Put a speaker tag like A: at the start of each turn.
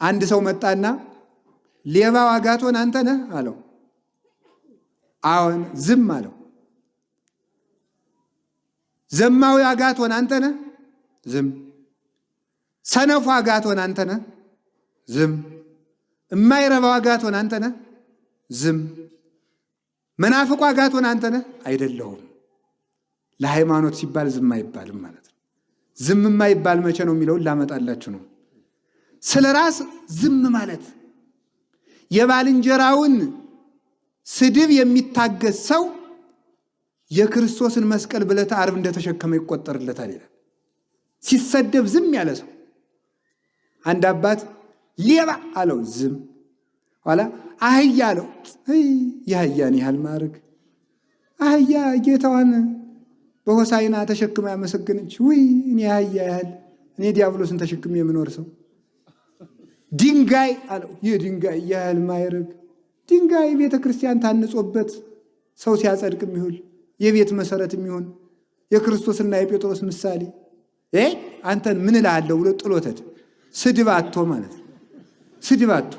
A: አንድ ሰው መጣና ሌባው አጋቶን አንተ ነህ አለው። አዎን፣ ዝም አለው። ዘማዊ አጋቶን አንተ ነህ? ዝም። ሰነፉ አጋቶን አንተ ነህ? ዝም። እማይረባው አጋቶን አንተ ነህ? ዝም። መናፍቁ አጋቶን አንተ ነህ? አይደለሁም። ለሃይማኖት ሲባል ዝም አይባልም ማለት ነው። ዝም የማይባል መቼ ነው የሚለውን ላመጣላችሁ ነው። ስለ ራስ ዝም ማለት የባልንጀራውን ስድብ የሚታገስ ሰው የክርስቶስን መስቀል በዕለተ ዓርብ እንደተሸከመ ይቆጠርለታል ይላል። ሲሰደብ ዝም ያለ ሰው አንድ አባት ሌባ አለው፣ ዝም። ኋላ አህያ አለው። የአህያን ያህል ማዕረግ፣ አህያ ጌታዋን በሆሳዕና ተሸክማ ያመሰግነች። ውይ እኔ አህያ ያህል፣ እኔ ዲያብሎስን ተሸክሜ የምኖር ሰው። ድንጋይ አለው። ይህ ድንጋይ ያህል ማዕረግ፣ ድንጋይ ቤተ ክርስቲያን ታንጾበት ሰው ሲያጸድቅ የሚውል፣ የቤት መሰረት የሚሆን፣ የክርስቶስና የጴጥሮስ ምሳሌ፣ አንተን ምን እልሃለሁ ብሎ ጥሎተድ ስድብ አጥቶ ማለት ነው። ስድብ አጥቶ